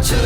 အိၣ်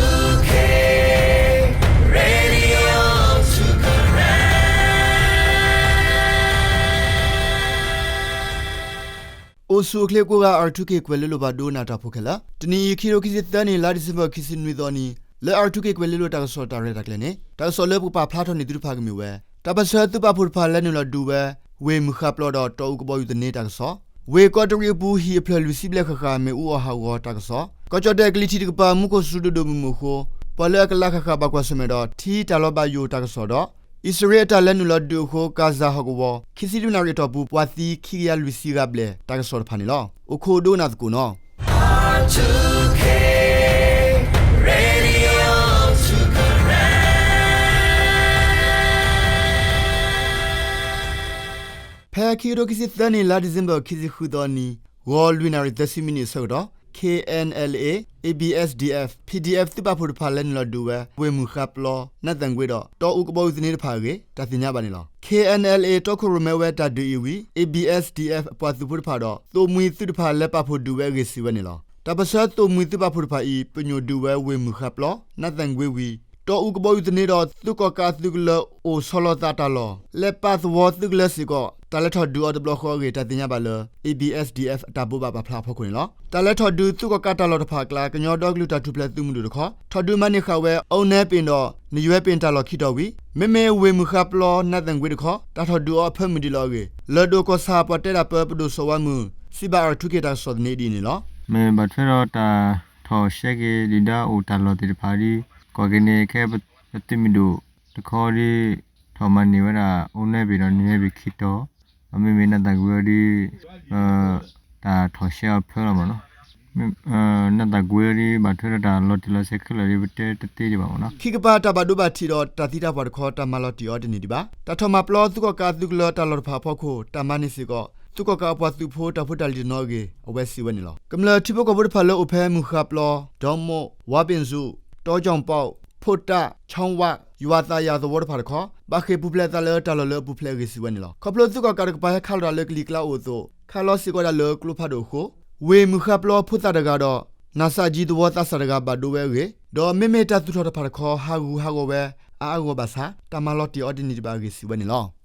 ဆူၣ်အိၣ်ချ့ကိးဂၤ R two K ကွဲၤလ့လိၤ ပှၤဒိကနၣ်တၢ်ဖိခဲလၢာ်, တနံၤအံၤ ခံကထိခံဆံသၢနံၣ် လါဒံၣ်စ့ဘၢၣ် ခံဆံနွံသီနံၤ လၢ R two K ကွဲၤလ့လိၤ တၢ်ကစီၣ်တၢ်ရဲၣ်တၢ်ကျဲၤန့ၣ် တၢ်ကစီၣ်လၢပကပာ်ဖျါထီၣ်န့ၢ်သုတဖၣ်ကမ့ၢ်ဝဲ တၢ်ပၢၢ်ဆၢသုးပာ်ဖှိၣ်တဖၣ်လဲၤနုာ်လီၤဒုးဝဲ ဝ့ၢ်မုၢ်ဃါပျီဒီးတီအူကဘီယူၤသန့တၢ်ကစီၣ်, ဝ့ၢ်ကီးတရံးအပူၤ ဟံၣ်အဖျၢၣ်လွံၢ်ဆံဘျဲၣ်ဃၣ်ဃၣ် မ့ၣ်အူအီၣ်ဟးဂီၤတၢ်ကစီၣ်, ကီၢ်ကၠီၣ်တဲၣ်ကလံၤထံးတကပၤ မူခိၣ်စူၤဒိၣ်ဒိၣ်မုၢ်မုၢ်အဃိ ပှၤလၢအကလးဃၣ်ဃၣ်ဘၣ်ကွၢ်ဆၢၣ်မဲာ်ဒီး ထံတၢ်လီၤဘၣ်ယိၣ်တၢ်ကစီၣ်ဒီး အံၣ်စရ့လးအတၢ်လဲၤနုာ်လီၤဒုးအဃိ ကၣ်စၣ်ဟီၣ်ကဝီၤ ခံဆံလွံၢ်နၣ်ရံၣ်အတီၢ်ပူၤ ပှၤသံခံကယၤလွံၢ်ဆံဂၤဘျဲၣ် တၢ်ကစီၣ်တဖၣ်န့ၣ်လီၤ. အိၣ်ခိးဒိကနၣ်သကိးနီၤ. ဖဲခံကထိခံဆံသၢနံၣ် လါဒံၣ်စ့ဘၢၣ် ခံဆံဃုသီနံၤ ဂီၤလွံၢ်နၣ်ရံၣ်သၢဆံမံးနံးအဆၢကတီၢ် K N L A, A B S D F, P D F သုးပာ်ဖှိၣ်တဖၣ်လဲၤနုာ်လီၤဒုးဝဲ ဝ့ၢ်မုၢ်ဃါပျီ, နးသၣ်ကွ့ဒီး တီအူကဘီယူၤသန့တဖၣ်အဂ့ၢ် တၢ်သ့ၣ်ညါဘၣ်န့ၣ်လီၤ. K N L A တီခိၣ်ရိၣ်မဲဝဲတၢ်ဒုးအံၤဝံၤ A B S D F အပှၤသုးဖိတဖၣ်ဒီး သိၣ်မှံၤသုးတဖၣ်လဲၤပာ်ဖှိၣ်ဒုးဝဲအဂ့ၢ်စံးဝဲန့ၣ်လီၤ. တၢ်ပၢၢ်ဆၢသိၣ်မှံၤသုးပာ်ဖှိၣ်တဖၣ်အံၤ ပညိၣ်ဒုးဝဲဝ့ၢ်မုၢ်ဃါပျီ, နးသၣ်ကွ့ဝံၤ တီအူကဘီယူၤသန့ဒီး သုးကီၣ်ကးအသုးကလၢၤအိၣ်ဆီလီၤသးတၢ်လီၢ် လဲၤပာ်သဝီသုးကလၢၤစ့ၢ်ကီး တၢ်လဲၤထီၣ်ဒုးအီၤတဘျီဃီအဂ့ၢ် တၢ်သ့ၣ်ညါဘၣ်လၢ A B S D F အတၢ်ဘိးဘၣ်ပာ်ဖျါအဖီခိၣ်န့ၣ်လီၤ. တၢ်လဲၤထီၣ်ဒုးသုးကီၣ်ကးတၢ်လီၢ်တဖၣ်အကျါ ကညီဒီကလုာ်တၢ်ထူၣ်ဖျဲးသုးမုၢ်ဒိၣ်တခီ ထီၣ်ဒုးမၤန့ၢ်ဃာ်ဝဲ အူနဲပ့ၣ်ဒီး နယွဲပ့ၣ်တၢ်လီၢ်ခံတီၤဝံၤ မ့မ့ၢ်ဝ့ၢ်မုၢ်ဃါပျီ နးသၣ်ကွ့တခီ တၢ်ထီၣ်ဒုးအီၤအဖၢမုၢ်ဒံးလီၤအဂ့ၢ် လၢၢ်ဒိၣ်ကီၢ်ဆၣ်ပှၤတဲတၢ်ပၢ ပဒိၣ်စီၤဝါမုၢ် စံးဘၣ် R two K တၢ်ကစီၣ်သန့ဒ်အံၤန့ၣ်လီၤ. မ့ၢ်ဘၣ်ထွဲဒီးတၢ်ထီၣ်ရှဲက့ၤဒုၣ်ဒါအိၣ်တၢ်လီၢ်သ့ၣ်တဖၣ်ဒီး ကွၢ်က့ၤန့ၣ် ခဲပသုးမုၢ်ဒိၣ်တခီဒီး ထီၣ်မၤန့ၢ်ဝဲဒၣ် အူနဲပ့ၣ်ဒီး နယွဲပ့ၣ်ခံတီၤ, ဒီးမ့မ့ၢ်နးသၣ်ကွ့အီၤဒီး တၢ်ထီၣ်ရှဲအီၤဖၢလီၤမ့ၢ်နီၤ. နးသၣ်ကွ့အီၤဒီး ဘၣ်ထွဲဒီးတၢ်လီၤတံၢ်လီၤဆဲးခဲလၢာ်ဒီး ပတဲတသ့ဒံးဘၣ်မ့ၢ်နီၤ. ခံကပၤတၢ်ဘၣ်ဒိဘၣ်ထံးဒီးတၢ်သံတၢ်ပှၢ်တခီ တၢ်မၤလီၤတံၢ်အီၤတန့ၢ်ဒံးဘၣ်. တၢ်ထီၣ်မၤပျီသုးကီၣ်ကးအသုးကလၢၤတၢ်လီၢ်တဖၣ်အဖီခိၣ် တၢ်မၤန့ၢ်စ့ၢ်ကီး သုးကီၣ်ကးအပှၤသုးဖိတၢ်ဖိတၢ်လံၤတနီၤအဂ့ၢ် အဝဲစံးဝဲန့ၣ်လီၤ. ကမျၢၢ်ထံဖိကီၢ်ဖိတဖၣ်လၢအိၣ်ဖဲမုၢ်ဃါပျီ, ဒီမိၣ်, ဝါပ့ၣ်စူး, တီကၠီၣ်ပီၣ်, ဖိတၣ်, ဆီဝး, ယွၤသးယၤသဝီတဖၣ်တခီ ဘၣ်ဃ့ၢ်ပူၤဖျဲးအသးလၢတၢ်လီၢ်လၢအပူၤဖျဲးအဂ့ၢ်စံးဝဲန့ၣ်လီၤ. ခီဖျိသုးကီၣ်ကးတကပၤဟဲခးလီၤတၢ်လၢကလံၤကျါအိၣ်အသိး ခးလီၤစ့ၢ်ကီးဒၣ်လၢကျိဖးဒိၣ်အဃိ ဝ့ၢ်မုၢ်ဃါပျီဖိသၣ်တဂၤဒီး နးစၢ်ကၠံသဝီသးစၢ်တဂၤဘၣ်ဒိဝဲအဂ့ၢ်, ဒီးမ့မ့ၢ်တၢ်သူၣ်ထီၣ်တဖၣ်တခီ ဟးဂူာ်ဟးဂီၤဝဲအါအါဂီၢ်ဂီၢ်ဘၣ်ဆၣ် တၢ်မၤလီၤတံၢ်အီၤတန့ၢ်ဒံးဘၣ်အဂ့ၢ်စံးဝဲန့ၣ်လီၤ.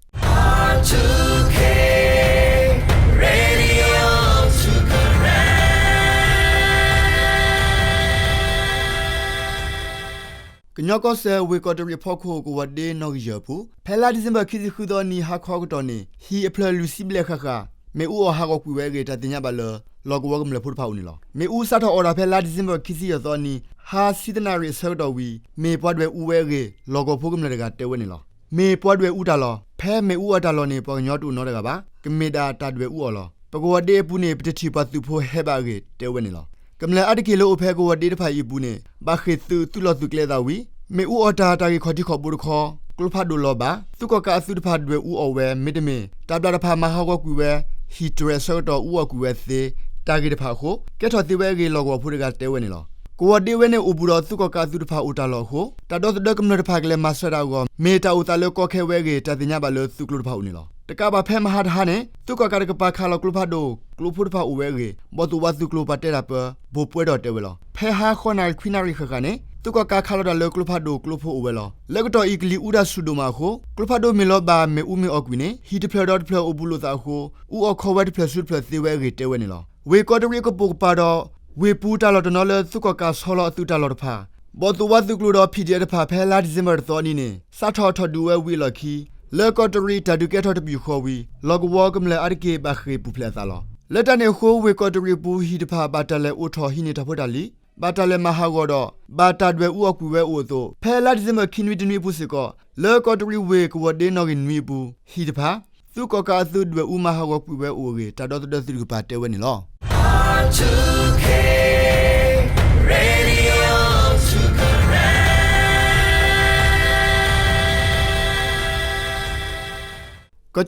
ကညီကီၢ်စဲၣ် ဝ့ၢ်ကီးတရံးအဖီခိၣ် ကဝီၤဒ့နီၣ်ဂံၢ်ယဲၢ်အပူၤ ဖဲလါဒံၣ်စ့ဘၢၣ် ခံဆံဃုသီနံၤ ဟါခီကတီၢ်န့ၣ် ဟံၣ်အဖျၢၣ်လွံၢ်ဆံဘျဲၣ်ဃၣ်ဃၣ် မ့ၣ်အူအီၣ်ဟးဂီၤကွံာ်ဝဲအဂ့ၢ် တၢ်သ့ၣ်ညါဘၣ်လၢ လီၢ်ကဝီၤကမျၢၢ်ဖိတဖၣ်အအိၣ်န့ၣ်လီၤ. မ့ၣ်အူစးထီၣ်အီၣ်တၢ်ဖဲလါဒံၣ်စ့ဘၢၣ် ခံဆံယဲၢ်သီနံၤ ဟါဆံသၢနၣ်ရံၣ်အဆၢကတီၢ်ဝံၤ မ့ၢ်ပှၤဒွဲၣ်အူဝဲအဂ့ၢ် လီၢ်ကဝီၤဖိကမျၢၢ်တဂၤတဲဝဲန့ၣ်လီၤ. မ့ၢ်ပှၤဒွဲၣ်အူတၢ်လီၢ်, ဖဲမ့ၣ်အူအီၣ်တၢ်လီၢ်န့ၣ် ပှၤကညီတအိၣ်နီတဂၤဘၣ်. ကမ့ၢ်ဒၣ်တၢ်ဒွဲၣ်အူအီၣ်လီၤ. ပကဝီၤဒ့အပူၤန့ၣ် ပတထံၣ်ပှၤသုးဖိဟဲဘၣ်အဂ့ၢ်တဲဝဲန့ၣ်လီၤ. ကမျၢၢ်အါတက့ၢ်လၢအိၣ်ဖဲကဝီၤဒ့တဖၣ်အံၤအပူၤန့ၣ် ဘၣ်ဃ့ၢ်သုးသုးလီၢ်သုးကျဲအသးဝံၤ မ့ၣ်အူအီၣ်တၢ်တၢ်ဂ့ၢ်ခီၣ်ထံးခီၣ်ဘိတခီ ကျိဖးဒိၣ်လီၤဘၣ် သုးကီၣ်ကးအသုးတဖၣ်ဒွဲၣ်အူအီၣ်ဝဲ မ့တမ့ၢ် တၢ်ဘျၣ်တဖၣ်မၤဟးဂီၤကွံာ်ဝဲ ဟံၣ်တြဲၤအဆၢကတီၢ်အူအီၣ်ကွံာ်ဝဲသ့ တၢ်ဂ့ၢ်တဖၣ်အဃိ ကဲထီၣ်သ့ဝဲအဂ့ၢ် လီၢ်ကဝီၤဖိတဂၤတဲဝဲန့ၣ်လီၤ. ကဝီၤဒ့ဝဲန့ၣ်အိၣ်ဘူးဒီးသုးကီၣ်ကးအသုးတဖၣ်အိၣ်တၢ်လီၢ်အဃိ တၢ်ဒီသဒၢကမျၢၢ်တဖၣ်ကလဲၤမၤစၢၤတၢ်အဂီၢ် မ့ၢ်တၢ်အိၣ်သးလၢကီခဲဝဲအဂ့ၢ် တၢ်သ့ၣ်ညါဘၣ်လၢသုးကျိတဖၣ်အအိၣ်န့ၣ်လီၤ. တကးဘၣ်ဖဲမဟါတဟါန့ၣ် သုးကီၣ်ကးတကပၤခးလီၤကျိဖးဒိၣ် ကျိဖိတဖၣ်အိၣ်ဝဲအဂ့ၢ် ဘီၣ်သိၣ်ဝါသုးကျိၤပှၤတဲတၢ်ပၢ ဘိၣ်ပှဲၤဒီးတဲဝဲလီၤ. ဖဲဟါဃိးနၣ်ရံၣ်ခွံနၣ်ရံၣ်ဃၣ်ဃၣ်န့ၣ် သုးကီၣ်ကးခးလီၤတၢ်လၢကျိဖးဒိၣ်ကျိဖိအိၣ်ဝဲလီၤ. လၢကတီၢ်အံၤကလံၤအူတၢ်ဆူၣ်ဒိၣ်မးအဃိ ကျိဖးဒိၣ်မ့ၢ်လီၤဘၣ်မ့ၣ်အူမ့ၢ်အီၣ်ကွံာ်န့ၣ် ဟံၣ်တဖျၢၣ်ဒီးတဖျၢၣ်အိၣ်ဘူးလိာ်သးအဃိ အူအီၣ်ခီဝဲတဖျၢၣ်ဆူတဖျၢၣ်သ့ဝဲအဂ့ၢ်တဲဝဲန့ၣ်လီၤ. ဝ့ၢ်ကီးတရံးအကပိာ်ကပၤဒီး ဝ့ၢ်ပူၤတၢ်လီၢ်တနီၤလၢသုးကီၣ်ကးဆီလီၤအသုးတၢ်လီၢ်တဖၣ် ဘီၣ်သိၣ်ဝါသုးကျိၤဒီး PDF တဖၣ် ဖဲလါဒံၣ်စ့ဘၢၣ်တသီအနံၤန့ၣ် စးထီၣ်ထီၣ်ဒုးဝဲဝံၤအလီၢ်ခံ လၢကီးတရံးတၢ်ဒုးကဲထီၣ်တပယူာ်ဃီဝံၤ လီၢ်ကဝီၤကမျၢၢ်အါတက့ၢ်ဘၣ်ဃ့ၢ်ပူၤဖျဲးအသးလီၤ. လၢတၢ်န့ၣ်အဃိ ဝ့ၢ်ကီးတရံးအပူၤ ဟံၣ်တဖၣ်ဘၣ်တၢ်လဲၤအိးထီၣ်ဟံးန့ၢ်တၢ်ဖိတၢ်လံၤ, ဘၣ်တၢ်လဲၤမၤဟးဂီၤဒီး ဘၣ်တၢ်ဒွဲၣ်အူအီၣ်ကွံာ်ဝဲအအိၣ်အသိး ဖဲလါဒံၣ်စ့ဘၢၣ်ခံနွံတနွံအပူၤစ့ၢ်ကီး လၢကီးတရံးဝ့ၢ်ကဝီၤဒ့နီၣ်ဂံၢ်နွံအပူၤ ဟံၣ်တဖၣ် သုးကီၣ်ကးအသုးဒွဲၣ်အူမၤဟးဂီၤကွံာ်ဝဲအအိၣ်အဂ့ၢ် တၢ်ဒီသဒၢသုးတကပၤတဲဝဲန့ၣ်လီၤ. ကီၢ်ကၠ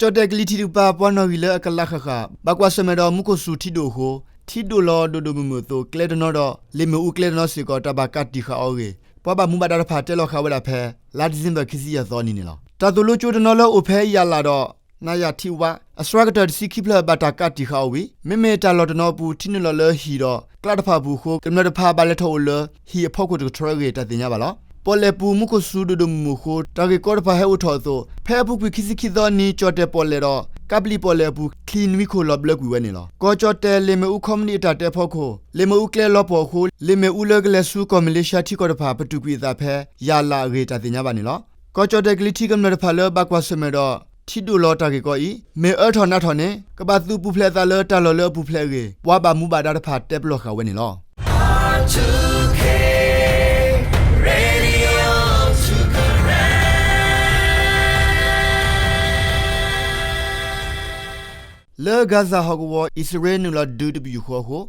ီၣ်တဲၣ်ကလံၤထံးတကပၤ ပှၤနီၣ်ဂံၢ်လၢအကလးဃၣ်ဃၣ် ဘၣ်ကွၢ်ဆၢၣ်မဲာ်ဒီးမူခိၣ်စူၤထံဒိၣ်အဃိ ထံဒိၣ်လီၤဒိၣ်ဒိၣ်မုၢ်မုၢ်အသိး ကျဲတနီၤဒီး လ့ၣ်မ့ၣ်အူကျဲတနီၤစ့ၢ်ကီး တၢ်ဘၣ်ကးတံာ်ဃာ်အီၤအဂ့ၢ် ပှၤဘၣ်မူဘၣ်ဒါတဖၣ်တဲလီၤဃာ်ဝဲဒၣ်ဖဲ လါဒံၣ်စ့ဘၢၣ်ခံဆံယဲၢ်သီအနံၤန့ၣ်လီၤ. တၢ်သိၣ်လိကၠိတနီၤလၢအိၣ်ဖဲယၣ်လးဒီး နါယၤထံဝါ အစွါကတၢၢ်တဆံခံဖျၢၣ်ဘၣ်တၢ်ကးတံာ်ဃာ်အီၤဝံၤ မ့မ့ၢ်တၢ်လီၢ်တနီၤအပူၤ ထံနုာ်လီၤလၢဟံၣ်ဒီးကျးတဖၣ်အပူၤအဃိ ကမျၢၢ်တဖၣ်ဘၣ်လဲၤထီၣ်အိၣ်လၢ ဟံၣ်အဖီခိၣ်တကထြၢအဂ့ၢ်တၢ်သ့ၣ်ညါဘၣ်လီၤ. ပီၣ်လဲၣ်ပူၤ မူခိၣ်စူၤဒိၣ်ဒိၣ်မုၢ်မုၢ်အဃိ တၢ်ဂ့ၢ်ကီတဖၣ်ဟဲအိၣ်ထီၣ်အသိး ဖဲအပူၤကွံာ်ခံဆံခံသီနံၤ ကၠီၣ်တဲၣ်ပီၣ်လဲၣ်ဒီး ကးပျံၤပီၣ်လဲၣ်အပူၤ ချံနွံခိၣ်လီၤဘျၢကွံာ်ဝဲန့ၣ်လီၤ. ကီၢ်ကၠီၣ်တဲၣ် လ့ၣ်မ့ၣ်အူခီမနံၤအတၢ်တဲအဖီခိၣ် လ့ၣ်မ့ၣ်အူကျဲလီၤပှီၢ်အဃိ လ့ၣ်မ့ၣ်အူလၢကလဲၤဆူကီၢ်မလ့ၡါထံကီၢ်တဖၣ် ပတုာ်ကွံာ်အသးဖဲ ယၤလးအဂ့ၢ်တၢ်သ့ၣ်ညါဘၣ်န့ၣ်လီၤ. ကီၢ်ကၠီၣ်တဲၣ်ကလံၤထံးကမျၢၢ်တဖၣ်လၢဘၣ်ကွၢ်ဆၢၣ်မဲာ်ဒီး ထံဒိၣ်လီၤတၢ်ဂ့ၢ်ကီအံၤ မ့ၢ်အၢထီၣ်နးထီၣ်န့ၣ် ကဘၣ်သုးပူၤဖျဲးအသးလၢတၢ်လီၢ်လၢအပူၤဖျဲးအဂ့ၢ် ပှၤဘၣ်မူဘၣ်ဒါတဖၣ်တဲပလီၢ်ဃာ်ဝဲန့ၣ်လီၤ. လၢ Gaza ဟီၣ်ကဝီၤ အံၣ်စရ့လးနုာ်လီၤဒုးတပယူာ်ဃီ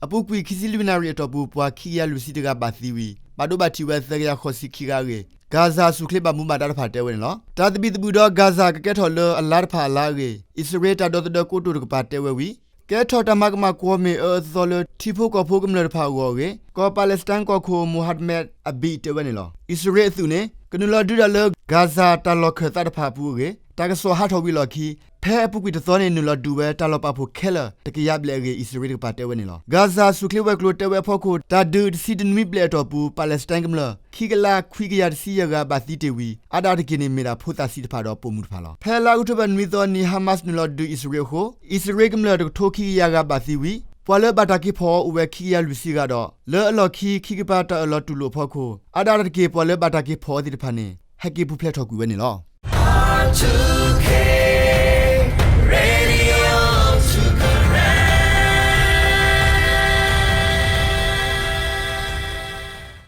အဃိ အပူၤကွံာ်ခံဆံလွံၢ်နၣ်ရံၣ်အတီၢ်ပူၤ ပှၤခံကယၤလွံၢ်ဆံတဂၤဘၣ်သံဝံၤ ဘၣ်ဒိဘၣ်ထံးဝဲသၢကယၤဃိးဆံခံဂၤအဂ့ၢ် Gaza အစူၢ်ချ့ဘၣ်မူဘၣ်ဒါတဖၣ်တဲဝဲန့ၣ်လီၤ. တၢ်သဘံၣ်သဘုၣ်ဒီး Gaza ကကဲထီၣ်လၢအလါတဖၣ်အလါအဂ့ၢ် အံၣ်စရ့လးတၢ်ဒီသဒၢကိတိာ်တကပၤတဲဝဲဝံၤ ကဲထီၣ်တၢ်မၤကမၣ်ကွီၢ်မ့ၢ်အၢအသီလၢထံဖိကီၢ်ဖိကမျၢၢ်တဖၣ်အဂီၢ်အဂ့ၢ် ကီၢ် Palestine ကီၢ်ခိၣ် Mohammad Abid တဲဝဲန့ၣ်လီၤ. အံၣ်စရ့လးအသုးန့ၣ် ကနုာ်လီၤဒုးတၢ်လၢ Gaza တၢ်လီၢ်ခၢၣ်သးတဖၣ်အပူၤအဂ့ၢ် တၢ်ကစီၣ်ဟးထီၣ်ဝံၤအလီၢ်ခံ ဖဲအပူၤကွံာ်တသီန့ၣ် နုာ်လီၤဒုးဝဲတၢ်လီၢ်ပာ်ဖှိၣ်ခဲလၢာ် တကယၤဘျဲၣ်အဂ့ၢ် အံၣ်စရ့လးတကပၤတဲဝဲန့ၣ်လီၤ. Gaza အစူၢ်ချ့ဝဲၤကျိၤတဲဝဲအဖီခိၣ် တၢ်ဒုးတဆံတနွံဘျဲၣ်အတီၢ်ပူၤ Palestine ကမျၢၢ် ခံကလးခွံကယၤတဆံယဲၢ်ဂၤဘၣ်သံတ့ၢ်ဝံၤ အါဒၣ်တက့ၢ်န့ၣ်မ့ၢ်ဒၣ်ဖိသၣ်ဆံးတဖၣ်ဒီးပိာ်မုၣ်တဖၣ်လီၤ. ဖဲလါအီးကထိဘၢၣ်နွံသီနံၤ Hamas နုာ်လီၤဒုးအံၣ်စရ့လးအဃိ အံၣ်စရ့လးကမျၢၢ်တကထိခံကယၤဂၤဘၣ်သံဝံၤ ပှၤလၢဘၣ်တၢ်က့ၤဖီၣ်အီၤအိၣ်ဝဲခံကယၤလွံၢ်ဆံဂၤဒီး လၢအလီၢ်ခံ ခံကပၤတၢ်အၢၣ်လီၤတူၢ်လိာ်အဖီခိၣ် အါဒၣ်တက့ၢ်ပှၤလၢဘၣ်တၢ်က့ၤဖီၣ်အီၤသ့ၣ်တဖၣ်န့ၣ် ဟဲက့ၤပူၤဖျဲးထီၣ်ကွံာ်ဝဲန့ၣ်လီၤ.